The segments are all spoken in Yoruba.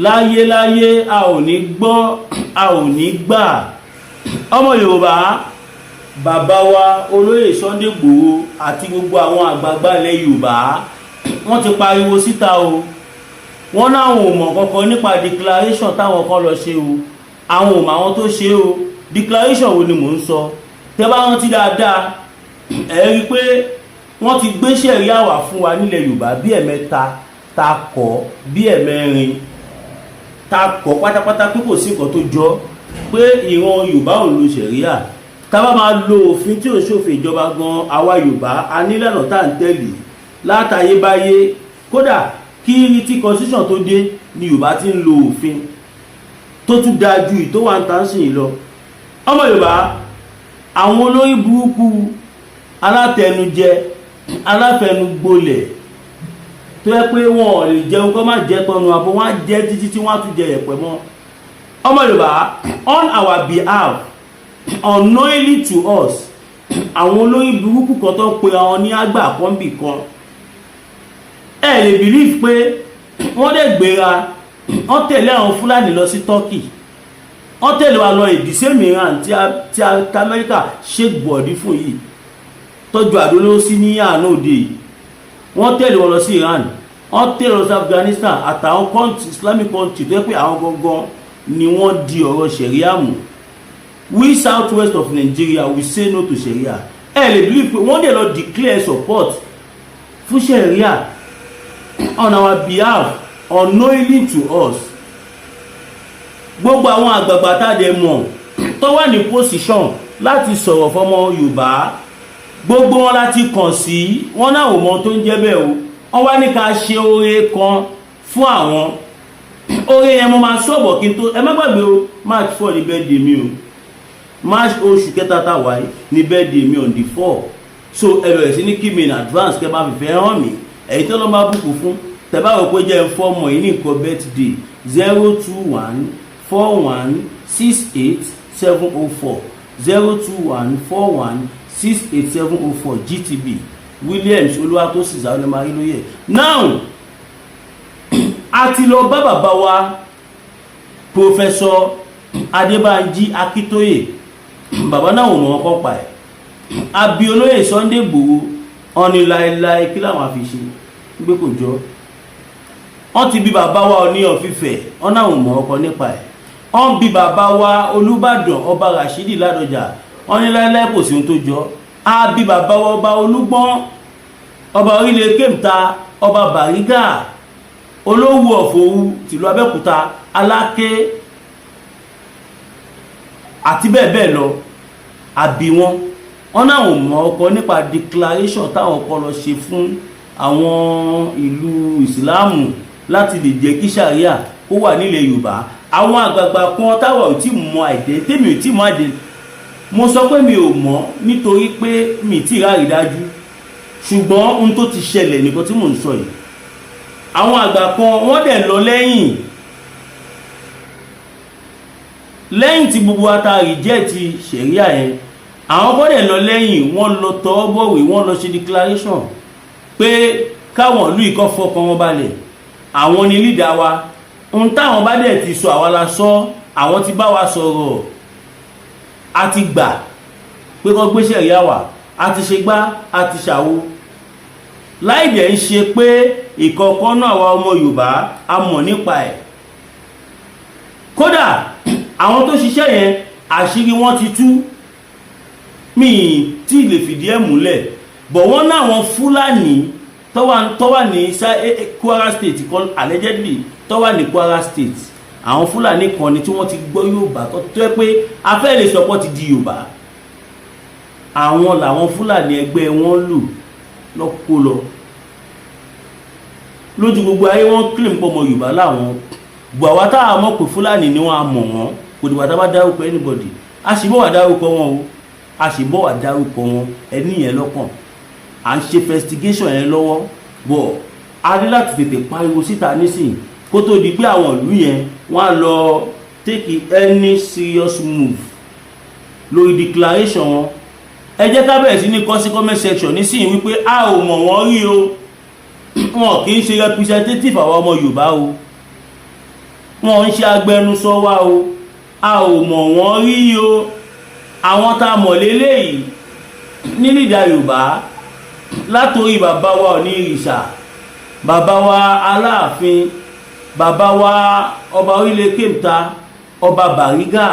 Láyéláyé, a ò ní gbọ́, a ò ní gbà. Ọmọ Yorùbá, bàbá wa Olóyè Sunday Igboho àti gbogbo àwọn àgbààgbà ilẹ̀ Yorùbá, wọ́n ti pariwo síta o. Wọ́n náwọn ò mọ̀ kankan nípa declaration táwọn kan lọ ṣe o. Àwọn ò mọ̀ àwọn tó ṣe o. Declaration wo ni mò ń sọ? Tẹ́ bá rántí dáadáa, ẹ rí i pé wọ́n ti gbé ṣẹ̀ríà wá fún wa nílẹ̀ Yorùbá bí ẹ̀mẹ́ta, ta kọ́ bí ẹ̀mẹ́rin, ta kọ́ pátápátá pé kò sí nǹkan tó jọ pé ìran Yorùbá ò lo ṣẹ̀ríà. Tá bá máa lo òfin tí ò ṣòfin ìjọba gan, àwa Yorùbá a nílànà tá à ń tẹ̀lé látayébáyé. Kódà kí tí constitution tó dé ni Yorùbá ti ń lo òfin tó tún dáa ju ìtó wà ń tàn sí yìí lọ. Ọmọ Yorùbá, àwọn olórí burúkú, alátẹnujẹ, aláfẹnugbolẹ̀, tó yẹ pé wọn ò lè jẹun kó má jẹ tọnu àbọ̀, wọn á jẹ títí tí wọn á tún jẹ yẹ̀pẹ̀ mọ́. Ọmọ Yorùbá, on our behalf, unknowingly to us, àwọn olórí burúkú kan tó ń pe àwọn ní àgbà kọ́ńbì kan, ẹ lè believe pé wọ́n dẹ̀ gbéra, wọ́n tẹ̀lé àwọn Fúlàní lọ sí Turkey, wọ́n tẹ̀lé wa lọ ìdísẹ́ mìíràn tí Amẹ́ríkà ṣe gbọ̀dí fún yìí, tọ́jú àdólóró sí ní àná òde yìí. Wọ́n tẹ̀lé wọn lọ sí Iran, wọ́n tẹ̀lé wọn lọ sí Afghanistan àtàwọn country, Islamic country, tó yẹ pé àwọn gangan ni wọ́n di ọ̀rọ̀ ṣẹ̀ríà mú. We South West of Nigeria, we say no to Sharia. Ẹ lè believe pé wọ́n dẹ̀ lọ declare support fún Sharia on our behalf, unknowingly to us. Gbogbo àwọn àgbààgbà tá a dẹ̀ mọ̀ tó wà ní position láti sọ̀rọ̀ fọmọ Yorùbá, gbogbo wọn láti kàn sí. Wọn náà ò mọ tó ń jẹ́ bẹ́ẹ̀ o. Wọ́n wá ní ká ṣe oore kan fún àwọn. Oore yẹn, mo máa sọ̀bọ̀ kí n tó. Ẹ má gbàgbé o, March 4 ní birthday mi o. March, oṣù kẹta tá a wáyé ní birthday mi, on the 4. So ẹ bẹ̀rẹ̀ sí ní kí mi in advance, kẹ́ bá fìfẹ́ hàn mí. Èyí tó lọ́ máa bùkún fún, tẹ́ bá rò pé jẹ́ ń fọ́ ọmọ yìí ní nǹkan birthday, 0214168704, 0214168704, GTB, Williams Olúwatósìn Sàlẹ̀ lóye. Now, a ti lọ bá bàbá wa Professor Adébánjí Akíntóyè. Bàbá náà ò mọ̀ ọkọ̀ pa ẹ̀. Àbí Olóyè Sunday Igboho, wọn ní láéláé, kí làwọn àfi ṣe gbé kò jọ. Wọ́n ti bí bàbá wa Ọọ̀ni of Ifẹ̀, wọn náà ò mọ̀ ọkọ̀ nípa ẹ̀. Wọ́n bí bàbá wa Olúbàdàn, Ọba Rashidi Ládọjà, wọ́n ní láéláé, kò sí ohun tó jọ. Á bí bàbá wa Ọba Olúgbọ́n, ọba orílẹ̀ kémta, ọba Bàrígà, Olówú ọ̀fọ̀wú tìlú Abẹ́òkúta, Aláké àti bẹ́ẹ̀ bẹ́ẹ̀ lọ. Àbí wọn, wọn náà ò mọ̀ ọkọ nípa declaration táwọn kan lọ ṣe fún àwọn ìlú ìsìláàmù láti lè jẹ́ kí sàríà kó wà nílẹ̀ Yorùbá. Àwọn àgbààgbà kan táwa ò tí mọ àìdẹ, tèmi ò tí mọ àìdẹ. Mo sọ pé mi ò mọ̀ nítorí pé mi tí rárí dájú, ṣùgbọ́n ohun tó ti ṣẹlẹ̀ nìkan tí mò ń sọ yìí. Àwọn àgbà kan, wọ́n dẹ̀ lọ lẹ́yìn lẹ́yìn tí gbogbo ata reject ṣẹ̀ríà yẹn. Àwọn kan dẹ̀ lọ lẹ́yìn, wọ́n lọ tọwọ́ bọ̀wé, wọ́n lọ ṣe declaration pé káwọn ìlú ìkọ́ fọkàn wọn balẹ̀, àwọn ni leader wa. Ohun táwọn bá dẹ̀ ti sọ, àwa la sọ. Àwọn ti bá wa sọ̀rọ̀, a ti gbà pé kọ́ gbé ṣẹ̀ríà wá, a ti ṣe gbá, a ti ṣàwo, láì dẹ̀ ń ṣe pé ìkọ̀ọ̀kan náà àwa ọmọ Yorùbá a mọ̀ nípa ẹ̀. Kódà àwọn tó ṣiṣẹ́ yẹn, àṣírí wọn ti tú. Mi tí lè fìdí ẹ̀ múlẹ̀ bọ̀, wọ́n náà àwọn Fúlàní tó wà ní Kwara State kan, allegedly tó wà ní Kwara State, àwọn Fúlàní kan ni tí wọ́n ti gbọ́ Yorùbá, tó yẹ pé afẹ́ lè sọpọ́ ti di Yorùbá. Àwọn làwọn Fúlàní ẹgbẹ́ wọn lù lọ́kọ́ lọ lójú gbogbo ayé. Wọn claim pọ̀ ọmọ Yorùbá láwọn gbọ́. Àwa táwa mọ̀ pé Fúlàní ni wọ́n á mọ̀ wọ́n. Kò dìgbà tá a bá dárúkọ anybody, a sì bọ̀ wá dárúkọ wọn o, a sì bọ̀ wá dárúkọ wọn. Ẹni yẹn lọ́kàn, à ń ṣe investigation yẹn lọ́wọ́ bọ̀. A ní láti tètè pariwo síta nísìnyí kó tó di pé àwọn ìlú yẹn, wọ́n á lọ take any serious move lórí declaration wọn. Ẹ jẹ́ ká bẹ̀rẹ̀ sí ní kọ sí comment section nísìnyí wípé a ò mọ̀ wọ́n rí o, wọn kì í ṣe representative àwọn ọmọ Yorùbá o. Wọn ń ṣe agbẹnusọ wa o, a ò mọ̀ wọ́n rí o. Àwọn tá a mọ̀ léléyìí nílìdá Yorùbá, látòrí bàbá wa Ọọ̀ni Ìrìṣà, bàbá wa Aláàfin, bàbá wa Ọba Orílẹ̀ Kémta, Ọba Bàrígà,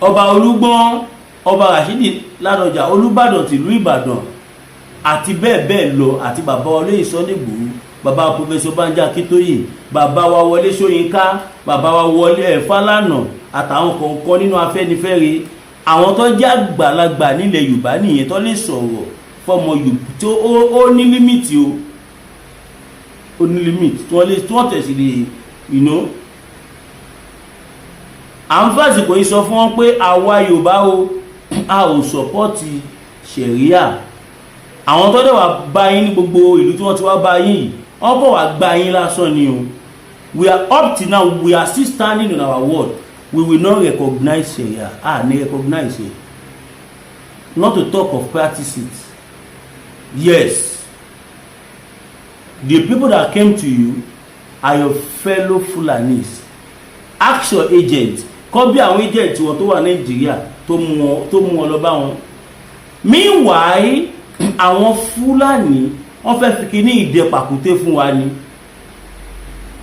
Ọba Olúgbọ́n, Ọba Rashidi Ládọjà, Olúbàdàn tìlú Ìbàdàn, àti bẹ́ẹ̀ bẹ́ẹ̀ lọ, àti bàbá olóyè Sunday Igboho, bàbá Professor Banji Akíntóyè, bàbá wa Wọlé Ṣóyínká, bàbá wa Wọlé ẹ̀ Fálànà, àtàwọn kọ̀ọ̀kan nínú Afẹ́nifẹ́re. Àwọn tó jẹ́ àgbàlagbà nílẹ̀ Yorùbá nìyẹn tó lè sọ̀rọ̀ fọmọ Yorùbá tó ó ní limit o, ó ní limit tí wọ́n lè tí wọ́n tẹ̀sí lè. À ń fàsìkò yìí sọ fún wọn pé àwa Yorùbá o, a ò support ṣẹ̀ríà. Àwọn tó dẹ̀ wá bá yín ní gbogbo ìlú tí wọ́n ti wá bá yín yìí, wọ́n bọ̀ wá gba yín lásán ni o. We are up till now, we are still standing on our word. We will not recognize Sharia. Ah, ní recognize it, not to talk of practice it. Yes, the people that came to you are your fellow Fulanis. Ask your agent, kọ́ bí àwọn agent wọn tó wà Nàìjíríà tó mú wọn lọ bá wọn. Meanwhile, àwọn Fúlàní, wọ́n fẹ́ fi kíní ìdẹ pàkúté fún wa ni.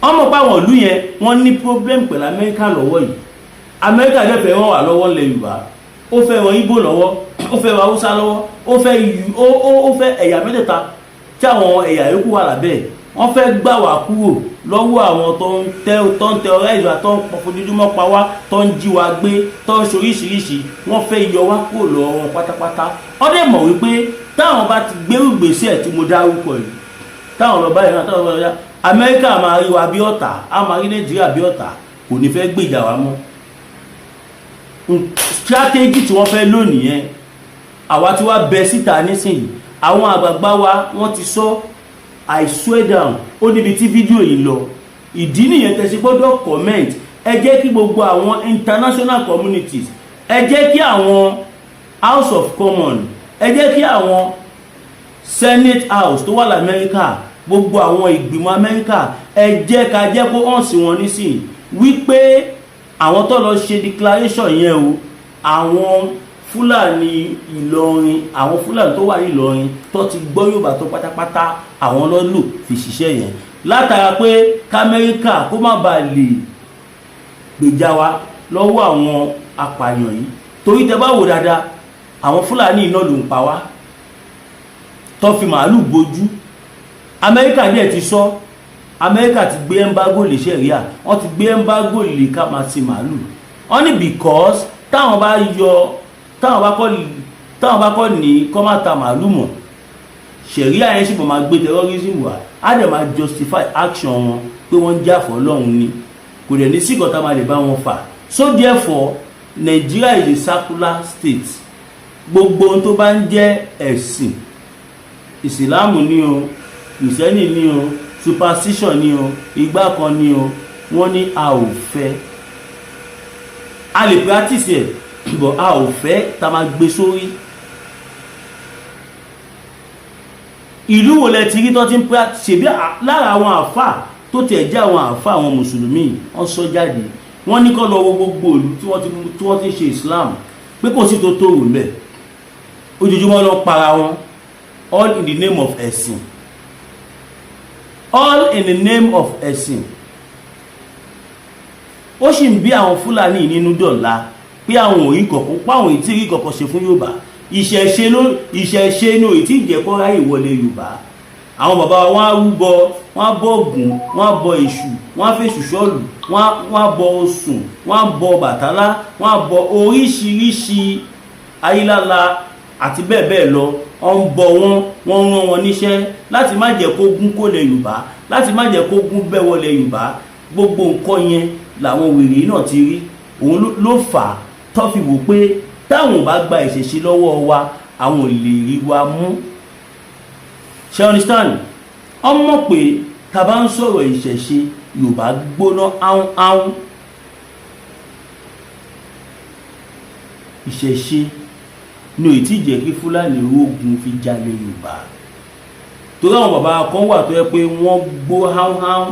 Wọ́n mọ̀ pé àwọn ìlú yẹn, wọ́n ní problem pẹ̀lú Amẹ́ríkà lọ́wọ́ yìí. Amẹ́ríkà dẹ̀ fẹ́ ràn wá lọ́wọ́ ńlẹ̀ Yorùbá, ó fẹ́ ràn Ìgbò lọ́wọ́, ó fẹ́ ràn Haúsá lọ́wọ́, ó fẹ́ ó ó ó fẹ́ ẹ̀yà mẹ́tẹ̀ẹ̀ta tí àwọn ẹ̀yà yòókù wà lábẹ́ ẹ̀. Wọ́n fẹ́ gbà wá kúrò lọ́wọ́ àwọn tó ń terrorize wa, tó ń fojoojúmọ́ pa wá, tó ń jí wa gbé, tó ń ṣoríṣiríṣi. Wọ́n fẹ́ yọ wá kúrò lọ́wọ́ wọn pátápátá. Wọ́n dẹ̀ mọ̀ wípé táwọn bá ti gbérù gbèsè tí mo dárúkọ yìí, táwọn lọ báyìí náà, táwọn lọ báyìí, Amẹ́ríkà máa rí wa bí ọ̀tá, á máa rí Nàìjíríà bí ọ̀tá, kò ní fẹ́ gbèjà wa mọ́. Strategy tí wọ́n fẹ́ lónìí yẹn, àwa tí wàá bẹ síta nísìnyí, àwọn àgbààgbà wa, wọ́n ti sọ. I swear down, ó níbi tí fídíò yìí lọ. Ìdí nìyẹn tẹ́ ṣe gbọ́dọ̀ comment. Ẹ jẹ́ kí gbogbo àwọn international communities, ẹ jẹ́ kí àwọn House of Commons, ẹ jẹ́ kí àwọn Senate House tó wà lamẹ́ríkà, gbogbo àwọn ìgbìmọ̀ Amẹ́ríkà, ẹ jẹ́ ká jẹ́ kó hàn sí wọn nísìnyí wípé àwọn tó lọ ṣe declaration yẹn o, àwọn Fúlàní Ìlọrin, àwọn Fúlàní tó wà ní Ìlọrin tó ti gbọ́ Yorùbá tó pátápátá, àwọn ló lò fi ṣiṣẹ́ yẹn látara pé k'Amẹ́ríkà kó má bàa lè gbèjà wa lọ́wọ́ àwọn apààyàn yìí. Torí tẹ bá wò dáadáa, àwọn Fúlàní iná ló ń pa wá, tó fi màálù gbójú. Amẹ́ríkà díẹ̀ ti sọ, Amẹ́ríkà ti gbé embargo lè ṣẹ̀ríà, wọ́n ti gbé embargo lè ká máa sin màálù. Wọ́n ní because táwọn bá yọ, táwọn bá kọ́ ní kọ́ máa ta màálù mọ̀, ṣẹ̀ríà yẹn sì bọ̀ máa gbé terrorism wá, á dẹ̀ máa justify action wọn pé wọ́n ń jà fọ́ lọ́hùn ni. Kò dẹ̀ ní sí ìkọ́ta máa lè bá wọn fà. So therefore, Nigeria is a secular state. Gbogbo ohun tó bá ń jẹ́ ẹ̀sìn, Ìsìláàmù ni o, Kìrìsìtẹ́nì ni o, superstition ni o, ìgbà kan ni o, wọ́n ní a ò fẹ́. A lè practice ẹ̀, but a ò fẹ́ tá máa gbé sórí. Ìlú wo lẹ ti rí tó ti ń practice? Ṣèbí lára àwọn àáfà tó tiẹ̀ jẹ́ àwọn àáfà àwọn mùsùlùmí, wọ́n sọ jáde, wọ́n ní kó lọ wo gbogbo ìlú tí wọ́n ti ṣe Islam, pé kò sí tó tó rò mẹ́. Ojoojúmọ́ ló ń para wọn, all in the name of ẹ̀sìn, all in the name of ẹ̀sìn. Ó sì ń bí àwọn Fúlàní nínú dọ̀la pé àwọn ò rí kọ̀ọ̀kan páwọn ò tí rí kọ̀ọ̀kan ṣe fún Yorùbá. Ìṣẹ̀ṣe ló, ìṣẹ̀ṣe ní òyì tí ìjẹ́kọ́ ráyè wọlé Yorùbá. Àwọn bàbá wa, wọ́n á rúbọ, wọ́n á bọ Ògún, wọ́n á bọ Èṣù, wọ́n á fèṣù ṣọ́ọ̀lù, wọ́n á bọ Ọ̀ṣun, wọ́n á bọ Bàtálá, wọ́n á bọ oríṣiríṣi ayílála àti bẹ́ẹ̀ bẹ́ẹ̀ lọ. Wọ́n ń bọ wọ́n, wọ́n rán wọn níṣẹ́ láti má jẹ́ kó gún kó lẹ̀ Yorùbá, láti má jẹ́ kó gún bẹ́ wọlé Yorùbá. Gbogbo nǹkan yẹn làwọn wèrè náà ti rí. Òun ló fà á tó fi wò pé táwọn ò bá gba ìṣẹ̀ṣe lọ́wọ́ wa, àwọn ò lè rí wa mú. Ṣe understand? Wọ́n mọ̀ pé tá bá ń sọ̀rọ̀ ìṣẹ̀ṣe, Yorùbá gbóná áhùn áhùn. Ìṣẹ̀ṣe ni ò tí jẹ́ kí Fúlàní rógun fi jalè Yorùbá, torí àwọn bàbá kan wà tó yẹ pé wọ́n gbó háún háún.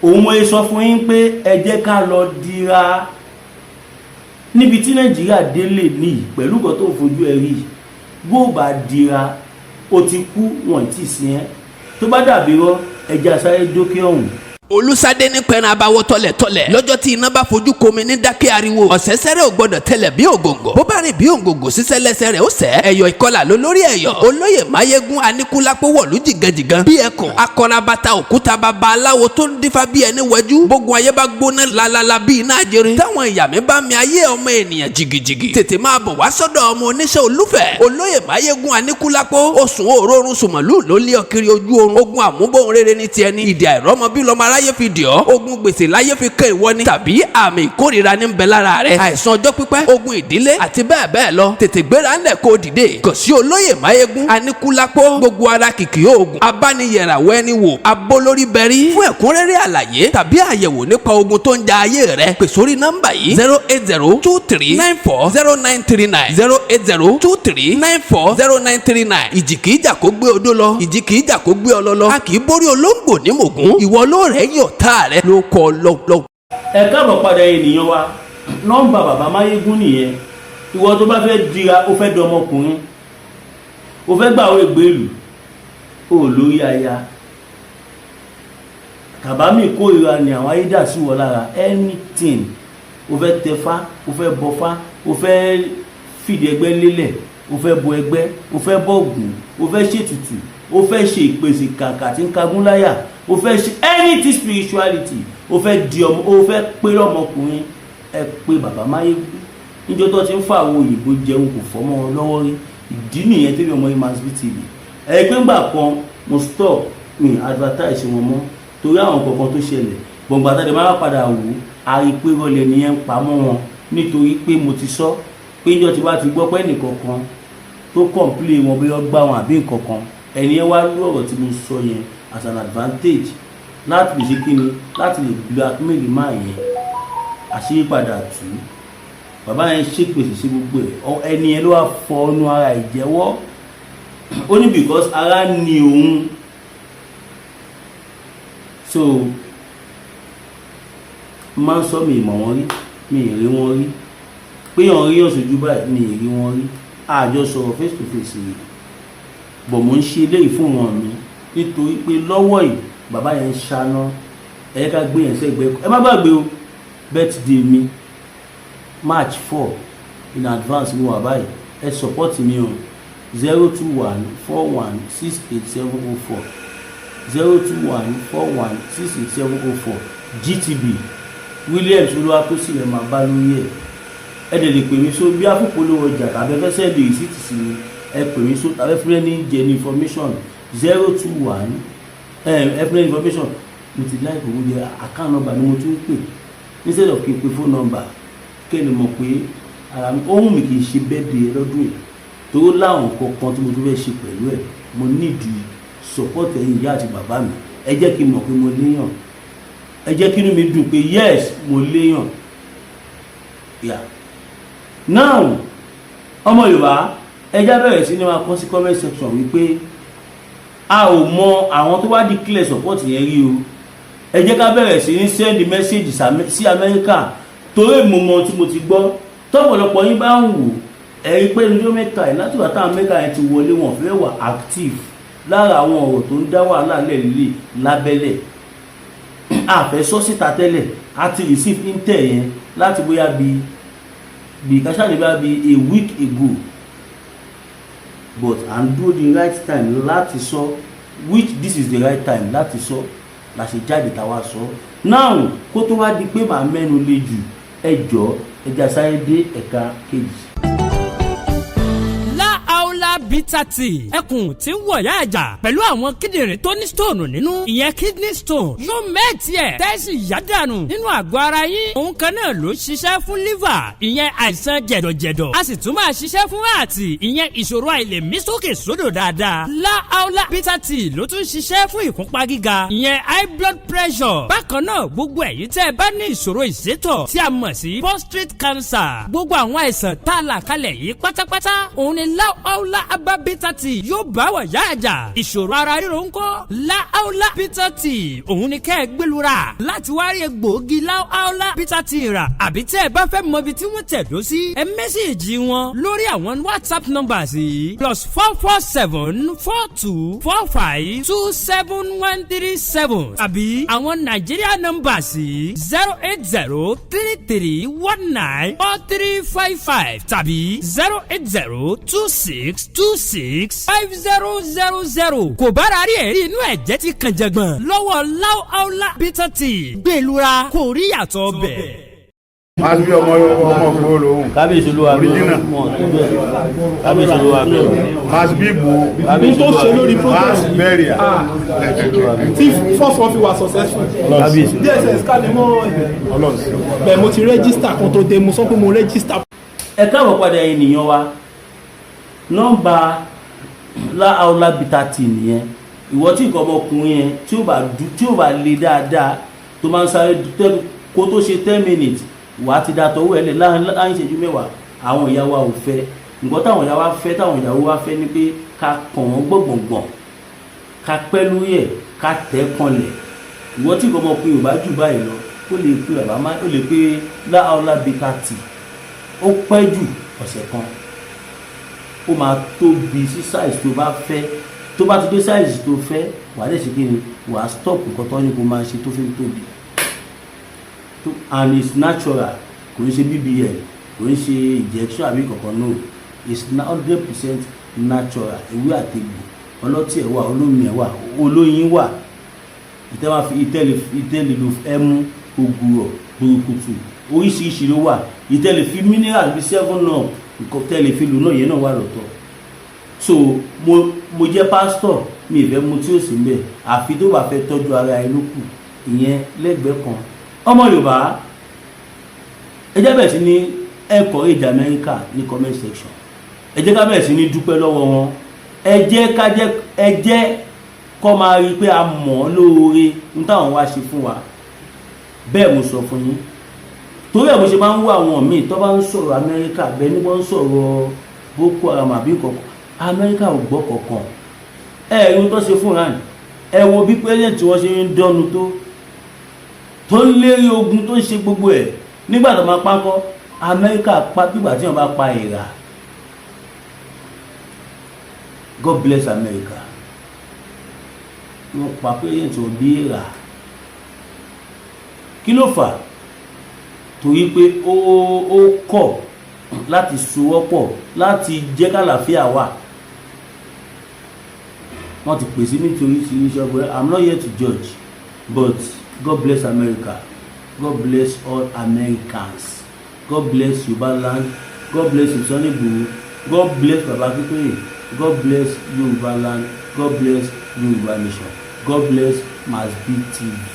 Òun mo sọ fún yín pé ẹ jẹ́ ká lọ dira níbi tí Nàìjíríà délé níyì pẹ̀lú nǹkan tó ń fojú ẹ rí. Bó bá dira, ó ti kú, wọn ì tí ì sin ẹ́. Tó bá dàbí rọ, ẹja sáré dókè ọ̀hún. Olùsádé ní pẹran abawọ tọlẹtọlẹ lọ́jọ́ tí iná bá fojú komi ní dákẹ́ ariwo. Ọ̀sẹ̀sẹ̀rẹ̀ ò gbọ́dọ̀ tẹlẹ̀ bí ògòǹgò, bó bá rìn bí ògòǹgò, sísẹ́ lẹ́sẹ̀ rẹ̀ ó sẹ́. Ẹ̀yọ̀ ìkọlà ló lórí ẹ̀yọ̀. Olóyè Máyégún Aníkúlápó wọ̀lú jìgànjìgàn bí ẹkùn akọrabata òkúta, bàbá aláwo tó ń dífá bí ẹni wẹjú. Bógun ayé bá gbóná lalala bí iná ajere, táwọn ìyá mi bá mi ayé ọmọ ènìyàn jìgìjìgì, tètè máa bọ̀ wá sọ́dọ̀ ọmọ oníṣẹ́ olúfẹ̀, Olóyè Máyégún Aníkúlápó. Oṣù òórùn sùmọ̀lú ló lé ọ kiri ojú oorun. Ogun àmúbọ̀n rere ní tiẹ̀ ní ìdí àìrọ́mọ bí lọ́mọ aráyé fi dì ọ́. Ogun gbèsè láyé fi kẹ́ ìwọ ni, tàbí àmì ìkórìíra ní ń bẹ lára rẹ, àìsàn ọjọ́ pípẹ́, ogun ìdílé àti bẹ́ẹ̀ bẹ́ẹ̀ lọ. Tètè gbéra ńlẹ̀ kó dìde kàn sí Olóyè Máyégún Aníkúlápó, gbogbo ara kìkì oògùn abániyẹ̀ràwọ̀ ẹni wò abólórí bẹ̀rí. Fún ẹ̀kúnrẹ́rẹ́ àlàyé tàbí àyẹ̀wò nípa ogun tó ń ja ayé rẹ, pè sórí nọ́mbà yìí: 08023940939, 08023940939. Ìjì kìí jà kó gbé odó lọ, ìjì kìí jà kó gbé ọlọ lọ. A kì í borí olóńgbò ní mògún. Ìwọ ló rẹ̀ yọ̀ tá rẹ ló kọ́ lọ́lọ́. Ẹ káàbọ̀ padà, ènìyàn wa. Nọ́mbà bàbá Máyégún nìyẹn. Ìwọ tó bá fẹ́ dira, ó fẹ́ dọmọkùnrin, ó fẹ́ gbàwé ìgbélù, ó lórí aya kàbámì kórìíra ni àwọn ayé dà sí wọ lára, anything, ó fẹ́ tẹfá, ó fẹ́ bọfá, ó fẹ́ fìdí ẹgbẹ́ lélẹ̀, ó fẹ́ bọ ẹgbẹ́, ó fẹ́ bọ̀gùn, ó fẹ́ ṣètùtù, ó fẹ́ ṣe ìpèsè kàkà tí ń kagún láyà, ó fẹ́ ṣe anything spirituality, ó fẹ́ di ọmọ, ó fẹ́ pé lọ́mọkùnrin, ẹ pé bàbá Máyégún. Níjọ́ tó ti ń fa àwọn òyìnbó jẹun kò fọ́mọ́ wọn lọ́wọ́ rí. Ìdí nìyẹn tẹ́lẹ̀ ọmọ yìí Masbi TV. Ẹ pé ńgbà kan mo stop mi advertise wọn mọ́ torí àwọn kankan tó ṣẹlẹ̀ gbọ̀ngbà tá a dẹ̀ máa padà wò, a rí pé rọlẹ̀ nìyẹn ń pamọ́ wọn, nítorí pé mo ti sọ pé níjọ́ tí wàá ti gbọ́ pé ẹnìkankan tó complain wọn, bóyá gbá wọn àbí nǹkankan, ẹni yẹn wá lú ọ̀rọ̀ tí mo sọ yẹn as an advantage láti lè ṣe kíni, láti lè blackmail máa yẹn. Àṣírí padà tú. Bàbá yẹn ṣèpèsè sí gbogbo ẹ. Ẹni yẹn ló wá fọ ọ́nú ara ìjẹ́wọ́. Ó ní because ara ni òun. So máa ń sọ, mi ìmọ̀ wọn rí, mi ì rí wọn rí, pé yàn rí ọ̀ṣojú báyìí, mi ì rí wọn rí, àjọ sọ̀rọ̀ face to face rí bọ̀. Mo ń ṣe eléyìí fún wọn mi nítorí pé lọ́wọ́ yìí bàbá yẹn ń ṣáná. Ẹ ká gbé yẹn sẹ́gbẹ́. Ẹ má gbàgbé o, birthday mi March 4, in advance mo wà báyìí. Ẹ support mi o. 0214168704, 0214168704. GTB, Williams Olúwatósìn ẹ̀ máa bá lórí ẹ̀. Ẹ dẹ̀ lè pè mí só bí àfòpolówó ọjà tàbí ẹ fẹ́ send receipt sí mi. Ẹ pè mí só tàbí fúnlẹ̀ ní jẹ ní information 021. Ẹ fúnlẹ̀ ní information. Mo ti láì kò jẹ account number ni mo tún pè instead of kí n pe phone number, kẹ́ ẹ lè mọ̀ pé ara mi ohun mi kì í ṣe birthday lọ́dún yìí, torí láwọn kankan tí mo tún fẹ́ ṣe pẹ̀lú ẹ̀. Mo need support ẹ̀yin ìyá àti bàbá mi. Ẹ jẹ́ kí n mọ̀ pé mo léyàn. Ẹ jẹ́ kí inú mi dùn pé yes, mo léyàn. Yeah, now, ọmọ Yorùbá, ẹ já bẹ̀rẹ̀ sí ní máa kọ sí comment section wípé a ò mọ àwọn tó wá declare support yẹn rí o. Ẹ jẹ́ ká bẹ̀rẹ̀ sí ní send message sí Amẹ́ríkà, torí mo mọ tí mo ti gbọ́ tọ́pọ̀lọpọ̀ yín bá ń wò. Ẹ rí pé ní mẹ́ta ẹ̀ láti wà táwọn Amẹ́ríkà yẹn ti wọlé, wọn fẹ́ wà active lára àwọn ọ̀rọ̀ tó ń dá wàhálà lẹ̀ lílé lábẹ́lẹ̀. Àfẹ́ sọ síta tẹ́lẹ̀. A ti receive intel yẹn láti bóyá bí kásá ní bóyá bí a week ago, but à ń dúró the right time láti sọ, which this is the right time láti sọ la ṣe jáde táwa sọ now. Kó tó wá di pé màá mẹ́nu lé jù, ẹ jọ, ẹ já sáré dé ẹ̀ka kejì. Láàólà Bitter Tea, ẹkùn tí ń wọ̀yá àjà pẹ̀lú àwọn kíndìnrín tó ní stone nínú, ìyẹn kidney stone, yóò mẹ́ẹ̀tì ẹ̀ tẹ́sí yádànù nínú àgọ́ ara yín. Òun kan náà ló ṣiṣẹ́ fún liver, ìyẹn àìsàn jẹ̀dọ̀jẹ̀dọ̀. A sì tún máa ṣiṣẹ́ fún ààtì, ìyẹn ìṣòro àìlèmí sókè sódò dáadáa. Láàólà Bitter Tea ló tún ṣiṣẹ́ fún ìfúnpá gíga, ìyẹn high blood pressure. Bákan náà, gbogbo ẹ̀yin tẹ́ ẹ bá ní ìṣòro ìsétọ̀ tí a mọ̀ sí prostate cancer, gbogbo àwọn àìsàn tá a là kalẹ̀ yìí pátápátá, òun ni Láàólà Herbal Bitter Tea yóò bá wà yá àjà. Ìṣòro ara ríro ńkọ́? Láàólà Bitter Tea òun ni kẹ́ ẹ gbẹlura láti wá rí egbòogi Láàólà Bitter Tea rà, àbí tẹ́ ẹ bá fẹ́ mọ ibi tí wọ́n tẹ̀dó sí, ẹ message wọn lórí àwọn WhatsApp numbers yìí: +44 7424 527137, àbí àwọn Nàìjíríà numbers yìí: 08033194355 tàbí 08026265000. Kò bára rí ẹ̀rí inú ẹ̀jẹ̀ ti kàn jẹ̀gbọ̀n lọ́wọ́ Láúláúlá Bitter Tea, gbẹ̀lura kò rí yàtọ̀ bẹ̀. Máa bí ọmọ ọmọ Ìgbòho lòun. Kábíyèsí olúwa mi. Original. Wọn tó bẹ́ẹ̀, kábíyèsí olúwa mi. Máa bí Ìgbòho. Kábíyèsí tó ṣe olúwa mi. lórí Mass protest burial. tí first one fi wà successful. Kábíyèsí. DSS ká ní mọ́ ibẹ̀ bẹ́ẹ̀. Mo ti register kan tó dé, mo sọ pé mo register. Ẹ káàbọ̀ padà, ènìyàn wa. Nọ́mbà Láàólà Bitter Tea nìyẹn. Ìwọ tí nǹkan ọmọkùnrin yẹn tí ó bá du, tí ó bá le dáadáa, tó máa ń sáré kó tó ṣe 10 minutes, wàá ti da tọwọ́ ẹ lẹ̀ láàrin ìṣẹ́jú 10. Àwọn ìyá wa ò fẹ́ nǹkan táwọn ìyá wa fẹ́. Táwọn ìyàwó wa fẹ́ ni pé ká kàn wọ́n gbọ̀ngbọ̀ngbọ̀n, ká pẹ́ lórí ẹ̀, ká tẹ̀ kanlẹ̀. Ìwọ tí nǹkan ọmọkùnrin ò bá jù báyìí lọ, ó lè pe bàbá má, ó lè pe Láàólà Bitter Tea. Ó pẹ́ jù ọ̀sẹ̀ kan, ó máa tóbi sí size tó bá fẹ́. Tó bá ti dé size tó fẹ́, wàá lè ṣe kí ni, wàá stop nǹkan tó ní kó máa ṣe tó fi ń tóbi. And it's natural, kò ń ṣe BBL, kò ń ṣe injection àbí kankan. No, it's 100% natural. Ewé àtegbò, ọlọ́tí ẹ̀ wà, olómi ẹ̀ wà, olóyin wà, ìtẹ́ máa fi ìtẹ́lẹ̀ ìtẹ́lẹ̀ lo ẹmu, ògùrọ̀, burúkutu, oríṣiríṣi ló wà. Ìtẹ́lẹ̀ fi mineral bíi seven up, nǹkan tẹ́lẹ̀ fi lò náà, yẹn náà wà lọ́tọ̀. So mo jẹ́ pásítọ̀, mi ì fẹ́ mu tí ó sì ń bẹ̀, àfi tó bá fẹ́ tọ́jú ara ẹ ló kù. Ìyẹn lẹ́gbẹ̀ẹ́ kan. Ọmọ Yorùbá, ẹ jẹ́ bẹ̀rẹ̀ sí ní encourage America ní comment section. Ẹ jẹ́ ká bẹ̀rẹ̀ sí ní dúpẹ́ lọ́wọ́ wọn. Ẹ jẹ́ ká jẹ́, ẹ jẹ́ kọ́ máa rí i pé a mọ̀ ọ́ lóore ní táwọn wá ṣe fún wa. Bẹ́ẹ̀ mo sọ fún yín. Torí ẹ̀ mo ṣe máa ń wá àwọn míì tó bá ń sọ̀rọ̀ Amẹ́ríkà, bẹ́ẹ̀ ni wọ́n ń sọ̀rọ̀ Boko Haram àbí kankan. Amẹ́ríkà ò gbọ́ kankan. Ẹ ẹ rí tó ṣe fún Iran. Ẹ wo bí president wọ́n ṣe ń dọ́nu tó ń lérí ogun, tó ń ṣe gbogbo ẹ̀. Nígbà tó máa pákọ́, Amẹ́ríkà pa bígbà tí wọ́n bá pa ìrà. God bless America. Wọ́n pa president wọn bí ìrà. Kí ló fà? Torí pé ó kọ̀ láti sowọ́pọ̀ láti jẹ́ kàlàáfíà wà. Wọ́n ti pèsè nítorí tí iṣẹ́. I'm not here to judge, but God bless America. God bless all Americans. God bless Yorùbá land. God bless Sunday Igboho. God bless Baba Akintoye. God bless Yorùbá land. God bless Yorùbá nation. God bless Masbi TV.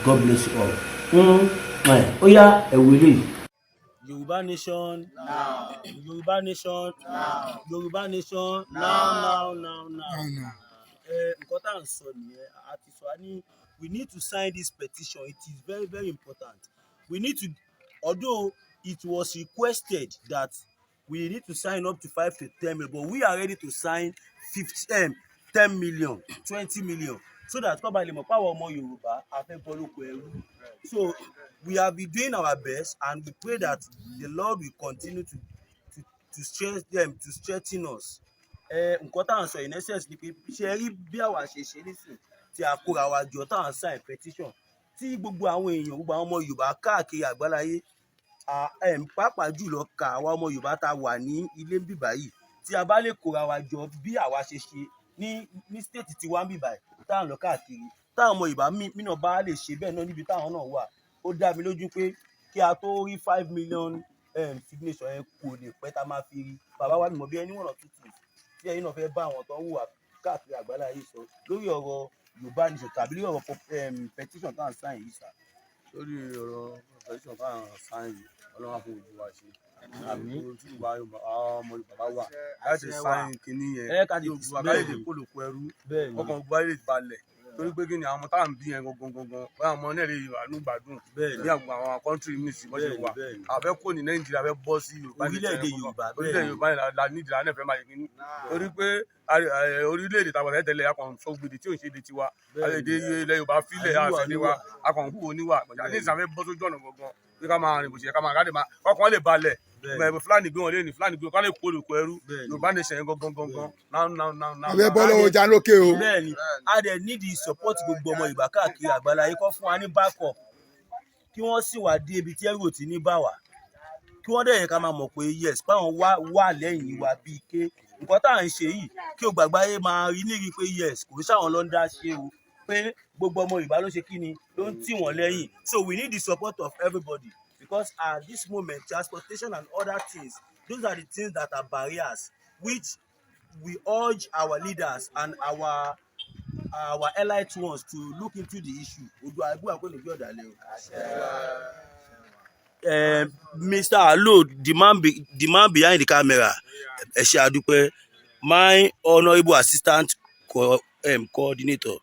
God bless you all. Ó yá, ẹ̀wù eléyìí. Yorùbá nation now. Yorùbá nation now. Yorùbá nation now, now, now, now. Ẹ nǹkan tá à ń sọ nìyẹn. A ti sọ, a ní we need to sign this petition. It is very, very important. We need to, although it was requested that we need to sign up to 5 to 10 million, but we are ready to sign 50, 10 million, 20 million, so that kó ba lè mọ̀ pé àwọn ọmọ Yorùbá a fẹ́ bọ́ lóko ẹrú. So we have been doing our best, and we pray that the Lord will continue to strengthen them, to strengthen us. Ẹ nǹkan tá à ń sọ in essence ni pé, ṣe rí bí àwa ṣe ṣe nísìn tí a kóra wa jọ, tá à ń sign petition, tí gbogbo àwọn èèyàn, gbogbo àwọn ọmọ Yorùbá káàkiri àgbáláyé, pàápàá jùlọ ká àwa ọmọ Yorùbá tá a wà ní ilé ń bìbà yìí, tí a bá lè kóra wa jọ bí àwa ṣe ṣe ní state tiwa ń bìbà yìí, tá à ń lọ káàkiri, táwọn ọmọ Yorùbá mìíràn bá lè ṣe bẹ́ẹ̀ náà níbi táwọn náà wà, ó dá mi lójú pé kí a tó rí 5 million signature yẹn, kò lè pẹ́ tá a máa fi rí. Bàbá wa, mímọ bí ẹni one or two things tí ẹ̀yin náà fẹ́ bá àwọn tó ń hùwà káàkiri àgbálá yìí sọ lórí ọ̀rọ̀ Yorùbá nation tàbí lórí ọ̀rọ̀ petition tá à ń sign yìí sà. Lórí ọ̀rọ̀ petition tá à ń sign yìí, Ọlọ́run á fún gbogbo wa ṣe. Àmín. Gbogbo tí Yorùbá, àwọn ọmọ Yorùbá bá wà láti sign kinní yẹn, Ẹ ká kí gbogbo wa ká lè kó lóko ẹrú, Bẹ́ẹ̀ ni. ọkàn gbogbo wa lè balẹ̀. Torí pé kí ni àwọn ọmọ táwọn ń bí yẹn gangan gangan, báyà ọmọ náà lè wà ní gbádùn ní àwọn country míì sí bó ṣe wà. Àfẹ́ kò ní Nàìjíríà, fẹ́ bọ́ sí Yorùbá nation Orílẹ̀-èdè yẹn gangan. Yorùbá, Orílẹ̀-èdè Yorùbá yẹn la nídìí, la náà fẹ́ máa yẹ kí ní, torí pé orílẹ̀-èdè tàwọn ẹ̀ tẹ́lẹ̀ akàn sọ gbèdè tí ò ń ṣe èdè tiwa. Èdè ilẹ̀ Yorùbá fílẹ̀ àfẹ́lẹ́ wa, akàn kú oníwà ní ìsàfẹ́ bọ́ sójú ọ̀nà gangan pé ká máa rìn bó ṣe yẹ, ká máa ká lè máa kọ́kàn lè balẹ̀. Fúlàní gbé wọn lé ní Fúlàní gbé wọn, ká lè kó olùkọ́ ẹrú. Yorùbá nation yẹn gangan gangan, now now now now. Àbẹ bọ́ lọ́wọ́ já lókè o. Bẹ́ẹ̀ni, a dẹ̀ need support gbogbo ọmọ Yorùbá káàkiri àgbáláyé, kó fún wa ní backup, kí wọ́n sì wá dé ibi tí ẹrù ò ti ní bà wá, kí wọ́n dẹ̀ yẹ ká máa mọ̀ pé yes, páwọn wá wà lẹ́yìn wa, bíi ké nǹkan tá à ń ṣe yìí, kí o gbàgbáyé máa rí nírí pé yes, kò ń ṣàwọn ló ń dá ṣe o, pé gbogbo ọmọ Yorùbá ló ṣe kí ni, ló ń tì wọ́n lẹ́yìn. So we need the support of everybody, because at this moment, transportation and other things, those are the things that are barriers, which we urge our leaders and our elite ones to look into the issue. Ojú àgbà kò ní bí ọ̀dàlẹ̀ o. Mr. Alo, the man behind the camera, ẹ ṣé, a dúpẹ́. My honourable assistant coordinator.